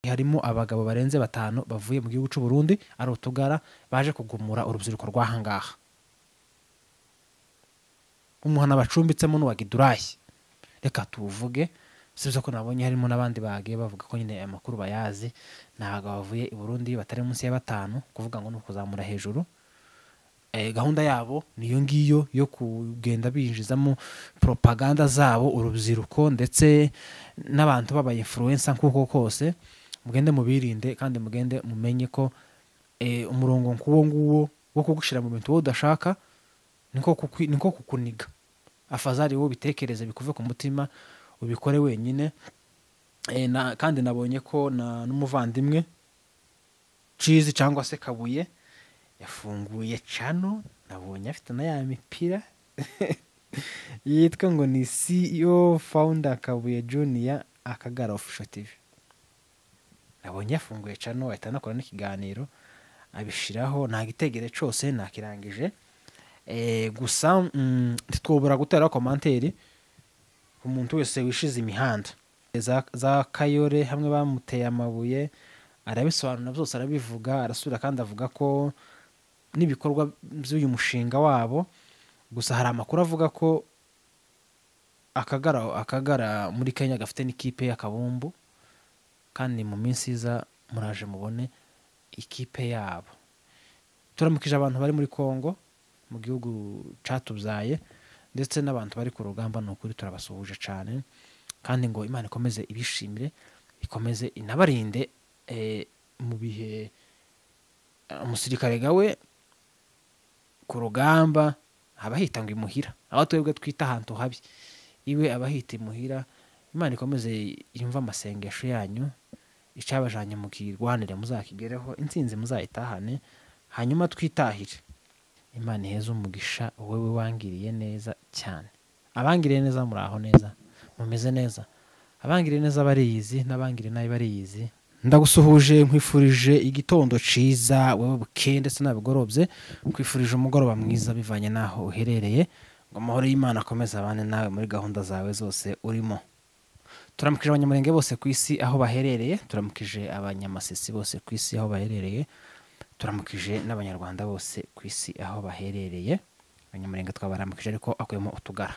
Harimo abagabo barenze batanu bavuye mu gihugu cy'u Burundi, ari utugara, baje kugumura urubyiruko rw'ahangaha. Umuhana bacumbitsemo n'uwa Gidurayi, reka tuwuvuge. Sibyo ko nabonye harimo n'abandi bagiye bavuga ko nyine aya makuru bayazi. Ni abagabo bavuye i Burundi batari munsi ya batanu, kuvuga ngo ni ukuzamura hejuru. Gahunda yabo niyo ngiyo yo kugenda binjizamo propaganda zabo urubyiruko ndetse n'abantu baba influencer. Nk'uko kose mugende mubirinde, kandi mugende mumenye ko umurongo nk'uwo nguwo wo kugushyira mu bintu wowe udashaka niko kukuniga. Afazari wowe ubitekereze, bikuve ku mutima, ubikore wenyine. Kandi nabonye ko n'umuvandimwe Cizi cyangwa se Kabuye yafunguye channel, nabonye afite na ya mipira yitwa ngo ni CEO founder Kabuye Junior Akagara Official TV. Nabonye yafunguye channel, ahita anakora n'ikiganiro abishiraho. Nta gitegere cyose nakirangije. Gusa ntitwobura gutera commentaire umuntu wese wishize imihanda za Kayore hamwe bamuteye amabuye, arabisobanura byose, arabivuga, arasubira kandi avuga ko n'ibikorwa by'uyu mushinga wabo. Gusa hari amakuru avuga ko Akagara muri Kenya gafite n'ikipe y'akabumbu, kandi mu minsi iza muraje mubone ikipe yabo. Turamukije abantu bari muri Kongo, mu gihugu catubyaye, ndetse n'abantu bari ku rugamba. Ni ukuri turabasuhuje cyane, kandi ngo Imana ikomeze ibishimire, ikomeze inabarinde mu bihe umusirikare gawe ku rugamba aba ahita ngo imuhira, aho twebwe twita ahantu habi, iwe aba ahita imuhira. Imana ikomeze yumve amasengesho yanyu, icabajanye mukirwanire muzakigereho, intsinzi muzayitahane, hanyuma twitahire. Imana iheze umugisha wowe wangiriye neza cyane. Abangiriye neza muraho neza, mumeze neza. Abangiriye neza bariyizi, n'abangiriye nabi bariyizi. Ndagusuhuje, nkwifurije igitondo ciza wewe bukeye ndetse nabigorobye, nkwifurije umugoroba mwiza bivanye n'aho uherereye, ngo amahoro y'Imana akomeze abane nawe muri gahunda zawe zose urimo. Turamukije abanyamurenge bose ku isi aho baherereye, turamukije abanyamasisi bose ku isi aho baherereye, turamukije n'abanyarwanda bose ku isi aho baherereye. Abanyamurenge twabaramukije ariko akuyemo utugara.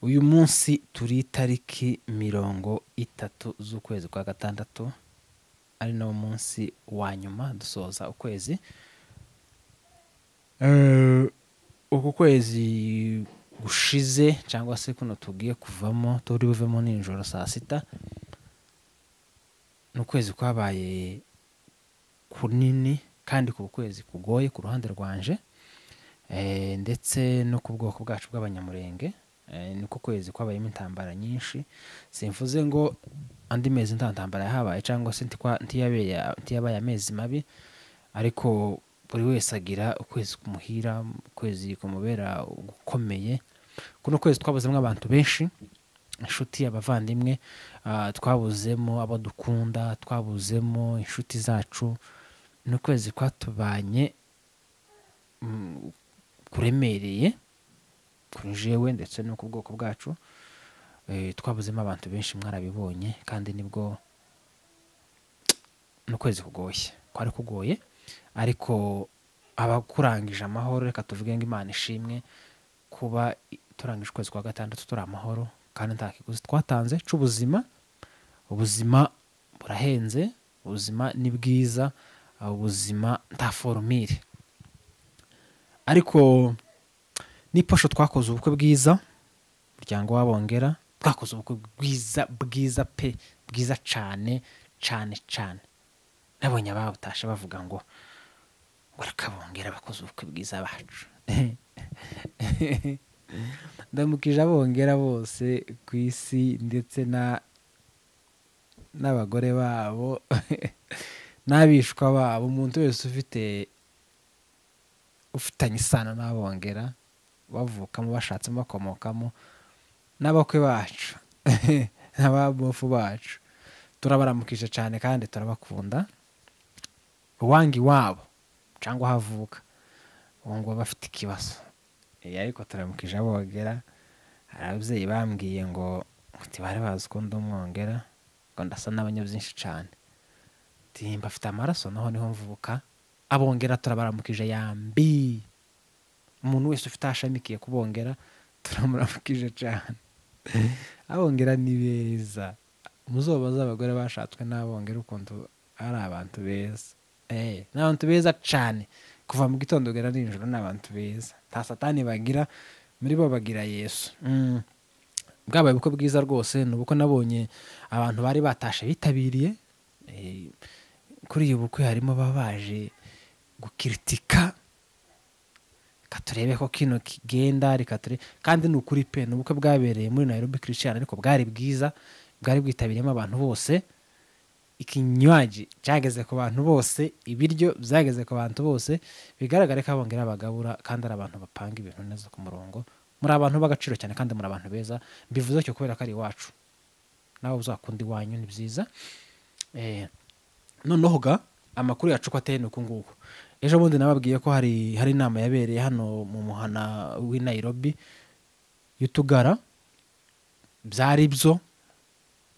Uyu munsi turi tariki 30 z'ukwezi kwa gatandatu, ari nawo munsi wa nyuma dusoza ukwezi. Uku kwezi gushize cyangwa se kuno tugiye kuvamo, turi buvemo nijoro saa sita, ni ukwezi kwabaye kunini kandi ku kwezi kugoye ku ruhande rwanje, ndetse no ku bwoko bwacu bw'abanyamurenge. Niko kwezi kwabayemo intambara nyinshi. Simvuze ngo andi mezi nta ntambara yahabaye cyangwa se ntiyabaye amezi mabi, ariko buri wese agira ukwezi kumuhira, ukwezi kumubera gukomeye. Kuno kwezi twabuzemo abantu benshi, inshuti, abavandimwe, twabuzemo abo dukunda, twabuzemo inshuti zacu. Ni ukwezi kwatubanye kuremereye kuri jewe ndetse no ku bwoko bwacu. Twabuzemo abantu benshi, mwarabibonye, kandi nibwo n'ukwezi kugoye, kwari kugoye, ariko abakurangije amahoro, reka tuvuge ngo Imana ishimwe kuba turangije ukwezi kwa gatandatu turi amahoro, kandi nta kiguzi twatanze c'ubuzima. Ubuzima burahenze, ubuzima ni bwiza, ubuzima nta formule. Ariko n'iposho twakoze ubukwe bwiza, umuryango w'abongera twakoze ubukwe bwiza, bwiza pe, bwiza cane cane cane. Nabonye ababutashe bavuga ngo rakabongera bakoze ubukwe bwiza bacu. Ndamukije abongera bose ku isi ndetse n'abagore babo n'abishwa babo, umuntu wese ufitanye isano n'abongera, bavukamo, bashatsemo, bakomokamo, n'abakwe bacu n'ababofu bacu, turabaramukije cyane kandi turabakunda. Uwanga iwabo cyangwa ahavuka uwo ngo bafite ikibazo. Ariko turamukije abongera. Hari ababyeyi bambwiye ngo bari bazi ko ndi umwongera. Ngo ndasa n'abanyabyinshi cyane. Timba afite amaraso naho niho mvuka. Abongera turabaramukije yambi. Umuntu wese ufite ashamikiye kubongera turamuramukije cyane. Abongera ni beza. Muzobaza abagore bashatswe n'abongera ukuntu ari abantu beza. Ni abantu beza cyane. Kuva mu gitondo kugera nijoro ni abantu beza. Nta satani bagira, muri bo bagira Yesu. Bwabaye ubukwe bwiza rwose, ni ubukwe nabonye abantu bari batashe bitabiriye. Kuri uyu bukwe harimo ababaje gukiritika, reka turebe ko kino kigenda, reka turebe. Kandi ni ukuri pe, ni ubukwe bwabereye muri Nairobi Christian, ariko bwari bwiza, bwari bwitabiriyemo abantu bose. Ikinywaji cyageze ku bantu bose, ibiryo byageze ku bantu bose, bigaragare ko abongera bagabura kandi ari abantu bapanga ibintu neza ku murongo. Muri abantu b'agaciro cyane kandi muri abantu beza. Mbivuze cyo kubera ko ari iwacu, nawe uzakunda iwanyu, ni byiza. Noneho ga amakuru yacu ko ateye nuko nguko. Ejo bundi nababwiye ko hari inama yabereye hano mu muhana w'i Nairobi y'utugara. Byari byo,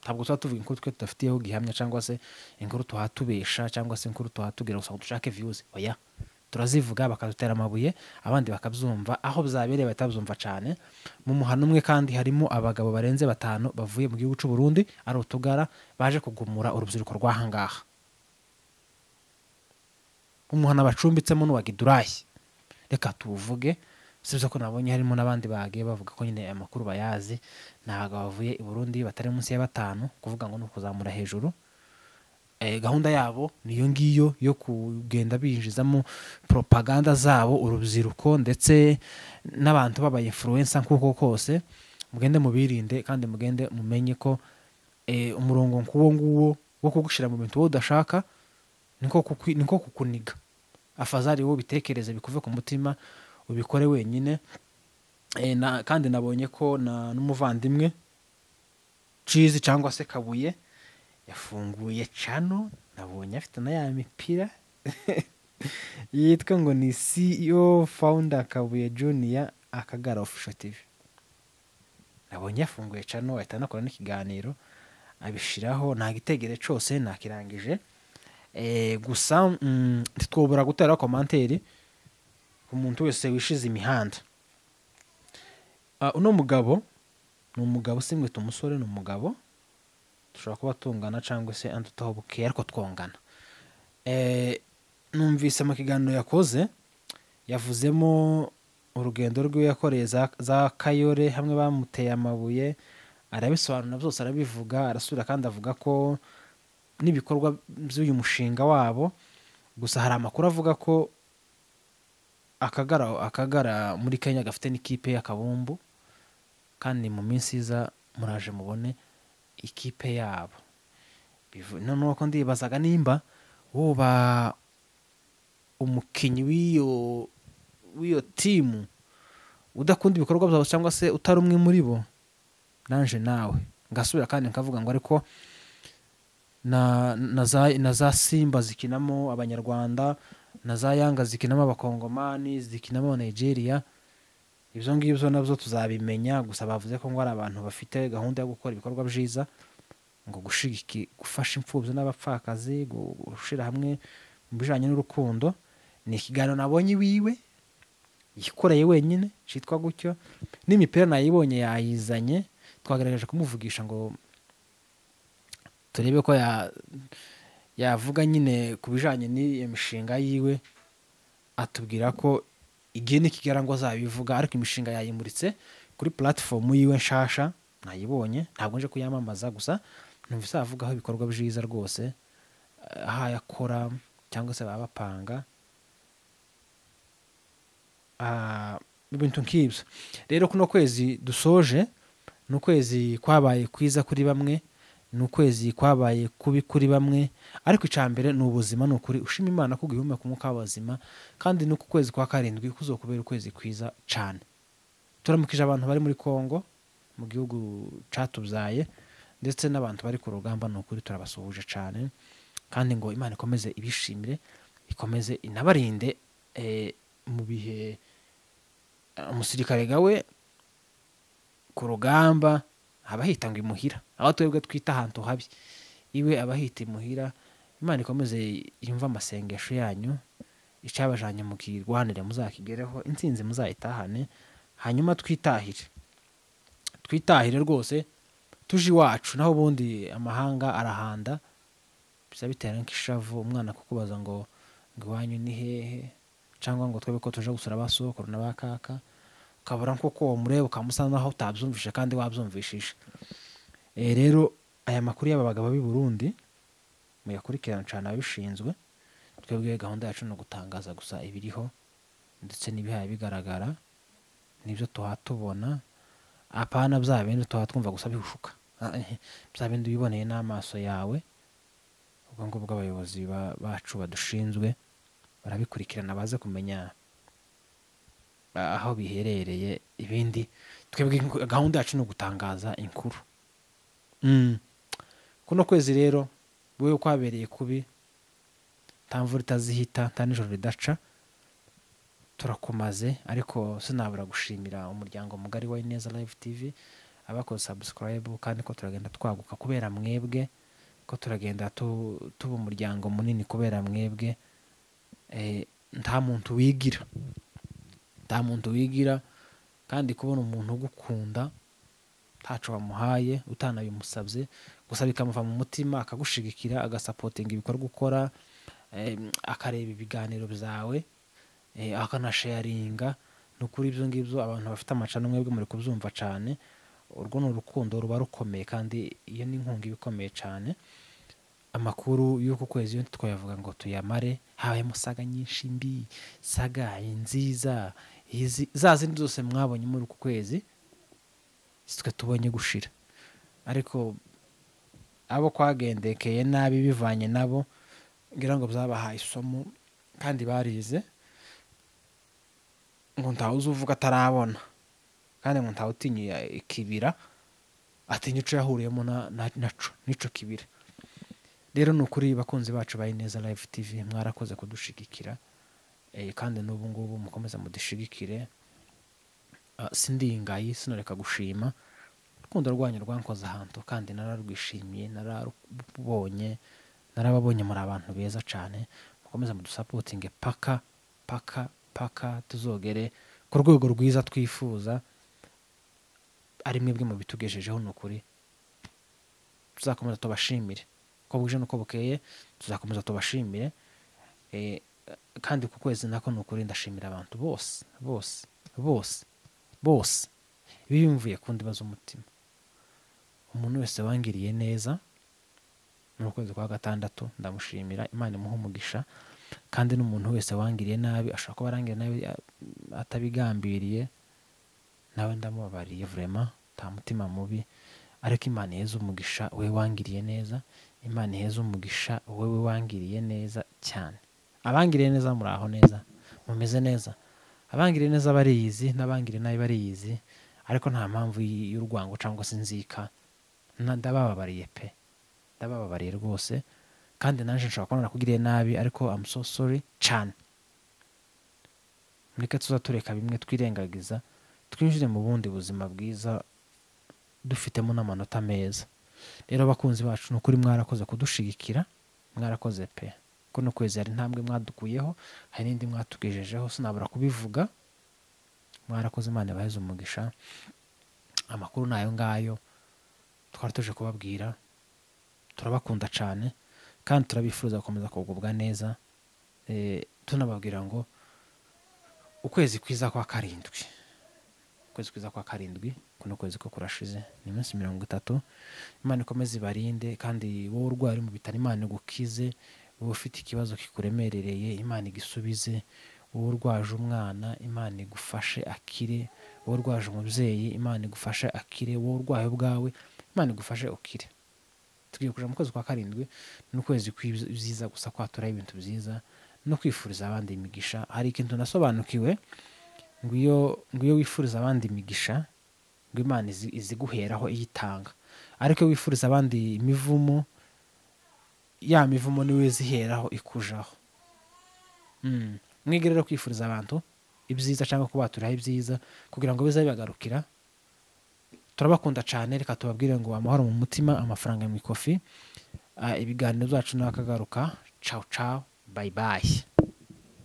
ntabwo tuba tuvuga inkuru twe tudafitiyeho gihamya cyangwa se inkuru tuhatubesha cyangwa se inkuru tuhatubwira gusa ngo dushake views. Oya, turazivuga bakadutera amabuye, abandi bakabyumva, aho byabereye batabyumva cyane. Mu muhana umwe kandi harimo abagabo barenze 5 bavuye mu gihugu cy'u Burundi, ari utugara, baje kugumura urubyiruko rw'ahangaha. Umuhana bacumbitsemo n'uwa Gidurayi, reka tuvuge, sibyo ko nabonye harimo n'abandi bagiye bavuga ko nyine aya makuru bayazi. Ni abagabo bavuye i Burundi batari munsi ya 5, kuvuga ngo ni ukuzamura hejuru. Gahunda yabo niyo ngiyo yo kugenda binjizamo propaganda zabo urubyiruko ndetse n'abantu baba influencer nkuko kose. Mugende mubirinde kandi mugende mumenye ko umurongo nkuwo nguwo wo kugushira mu bintu wowe udashaka niko kukuniga. Afazari wowe bitekereze bikuve ku mutima ubikore wenyine. Kandi nabonye ko n'umuvandimwe Cheese cyangwa se Kabuye yafunguye channel, nabonye afite na ya mipira yitwa ngo ni CEO founder Kabuye Junior Akagara Official TV. Nabonye yafunguye channel ahita anakora n'ikiganiro abishiraho, nta gitegere cyose nakirangije. Gusa ntitwobora gutera commentaire ku muntu wese wishize imihanda. Uno mugabo ni umugabo, simwita umusore, ni umugabo dushobora kuba tungana cyangwa se andutaho buke, ariko twongana. Numvise mu kiganiro yakoze yavuzemo urugendo rwe yakoreye za Kayore, hamwe bamuteye amabuye, arabisobanura byose, arabivuga, arasubira kandi avuga ko n'ibikorwa by'uyu mushinga wabo. Gusa hari amakuru avuga ko Akagara muri Kenya gafite n'ikipe y'akabumbu, kandi mu minsi iza muraje mubone ikipe yabo. Noneho ko ndibazaga nimba woba umukinyi w'iyo timu udakunda ibikorwa byabo cyangwa se utari umwe muri bo, nanje nawe ngasubira kandi nkavuga ngo ariko na za Simba zikinamo Abanyarwanda, na za Yanga zikinamo Abakongomani, zikinamo Nigeria, ibyo ngibyo nabyo tuzabimenya. Gusa bavuze ko ngo ari abantu bafite gahunda yo gukora ibikorwa byiza, ngo gufasha imfubyi n'abapfakazi, gushira hamwe mu bijanye n'urukundo. Ni ikiganiro nabonye iwiwe yikoreye wenyine citwa gutyo, n'imipira nayibonye yayizanye. Twagerageje kumuvugisha ngo turebe ko yavuga nyine ku bijanye n'iyo mishinga yiwe, atubwira ko igihe nikigera ngo azabivuga, ariko imishinga yayimuritse kuri platform yiwe nshasha nayibonye, ntabwo nje kuyamamaza, gusa numvise avugaho ibikorwa byiza rwose, aho yakora cyangwa se baba bapanga ibintu nk'ibyo. Rero kuno kwezi dusoje ni ukwezi kwabaye kwiza kuri bamwe, ni ukwezi kwabaye kubi kuri bamwe, ariko icambere ni ubuzima, ni ukuri ushima Imana ko ugihumeka umwuka w'abazima, kandi ni uku kwezi kwa 7 kuzokubera ukwezi kwiza cyane. Turamukije abantu bari muri Kongo mu gihugu catubyaye, ndetse n'abantu bari ku rugamba, ni ukuri turabasuhuje cyane, kandi ngo Imana ikomeze ibishimire, ikomeze inabarinde mu bihe umusirikare gawe ku rugamba aba hitanga imuhira, aho twebwe twita ahantu habi. Iwe abahita imuhira. Imana ikomeze yumve amasengesho yanyu, icabajanye mukirwanire muzakigereho, intsinzi muzayitahane, hanyuma twitahire, twitahire rwose tuje iwacu. Naho ubundi amahanga arahanda, bisa bitera nk'ishavu umwana kukubaza ngo iwanyu ni hehe, cyangwa ngo twebwe ko tuje gusura abasokuru n'abakaka, ukabura nk'uko uwo mureba ukamusa naho utabyumvishe kandi wabyumvishije. Rero aya makuru y'aba bagabo b'i Burundi muyakurikirana cyane ababishinzwe. Twebwe gahunda yacu ni ugutangaza gusa ibiriho ndetse n'ibihaye bigaragara, nibyo tuhatubona, apana bya bindi tuhatwumva gusa bihushuka, bya bindi ubiboneye n'amaso yawe. Ubwo ngubwo abayobozi bacu badushinzwe barabikurikirana, baze kumenya aho biherereye. Ibindi twebwe gahunda yacu ni ugutangaza inkuru. Kuno kwezi rero wewe kwabereye kubi, nta mvura itazihita, nta nijoro ridaca, turakumaze. Ariko sinabura gushimira umuryango mugari wa Ineza Live TV abakoze subscribe, kandi ko turagenda twaguka kubera mwebwe, ko turagenda tuba umuryango munini kubera mwebwe. Nta muntu wigira, nta muntu wigira, kandi kubona umuntu ugukunda ntaco wamuhaye utanabimusabye, gusa bikamuva mu mutima akagushigikira, agasapotinga ibikorwa ukora, akareba ibiganiro byawe, akanasharinga. Nukuri ibyo ngibyo abantu bafite amacano mwebwe muri kubyumva cyane. Urwo ni urukundo ruba rukomeye, kandi iyo ni inkunga ikomeye cyane. Amakuru y'uko kwezi yo twayavuga ngo tuyamare, habayemo saga nyinshi mbi, saga nziza, izi za zindi zose mwabonye muri uku kwezi twe tubonye gushira. Ariko abo kwagendekeye nabi bivanye nabo, ngira ngo byabahaye isomo kandi barize, ngo ntawe uvuga atarabona, kandi ngo ntawe utinya ikibira atinya ico yahuriyemo naco nico kibira. Rero ni ukuri bakunzi bacu ba Ineza Live TV, mwarakoze kudushigikira, kandi n'ubu ngubu mukomeza mudushigikire. Sindingayi sinoreka gushima urukundo rwanyu rwankoze ahantu, kandi nararwishimiye, nararubonye, narababonye muri abantu beza cyane. Mukomeza mudusapotinge paka paka paka tuzogere ku rwego rwiza twifuza, ari mwebwe mu bitugejejeho. Ni ukuri tuzakomeza tubashimire uko bwije n'uko bukeye, tuzakomeza tubashimire. Kandi ku kwezi nako ni ukuri ndashimira abantu bose bose bose bose biyumvuye ku ndiba z'umutima. Umuntu wese wangiriye neza mu kwezi kwa gatandatu ndamushimira, Imana imuhe umugisha. Kandi n'umuntu wese wangiriye nabi, ashobora kuba arangiriye nabi atabigambiriye, nawe ndamubabariye vraiment, nta mutima mubi. Ariko Imana iheze umugisha we wangiriye neza, Imana iheze umugisha wewe wangiriye neza cyane. Abangiriye neza muraho neza, mumeze neza. Abangiriye neza bariyizi, n'abangiriye nabi bariyizi, ariko nta mpamvu y'urwango cyangwa se inzika. Ndabababariye pe, ndabababariye rwose. Kandi naje nshobora kubona nakugiriye nabi, ariko I'm so sorry cyane. Mureke tuzatureka bimwe twirengagiza, twinjire mu bundi buzima bwiza dufitemo n'amanota meza. Rero bakunzi bacu, ni ukuri mwarakoze kudushigikira, mwarakoze pe. Kuno kwezi hari intambwe mwadukuyeho, hari n'indi mwatugejejeho, sinabura kubivuga. Mwarakoze, Imana ibaheze umugisha. Amakuru nayo ngayo twari tuje kubabwira. Turabakunda cyane kandi turabifuza gukomeza kugubwa neza. Tunababwira ngo ukwezi kwiza kwa karindwi, ukwezi kwiza kwa karindwi, kuno kwezi ko kurashize, ni iminsi 30. Imana ikomeze ibarinde, kandi wowe urwaye mu bitaro Imana igukize, wowe ufite ikibazo kikuremerereye Imana igisubize, wowe urwaje umwana Imana igufashe akire, wowe urwaje umubyeyi Imana igufashe akire, wowe urwaye ubwawe Imana igufashe ukire. Tugiye kuja mu kwezi kwa karindwi, ni ukwezi kw'ibyiza gusa, kwatura ibintu byiza no kwifuriza abandi imigisha. Hari ikintu nasobanukiwe, ngo iyo wifuriza abandi imigisha, ngo Imana iziguheraho iyitanga. Ariko iyo wifuriza abandi imivumo, ya mivumo niwe iziheraho ikujaho. Mwige rero kwifuriza abantu ibyiza cyangwa kubaturaho ibyiza, kugira ngo bizabe bibagarukira. Turabakunda cyane, reka tubabwire ngo amahoro mu mutima, amafaranga mu ikofi. Ibiganiro byacu nakagaruka. Ciao ciao, bye bye.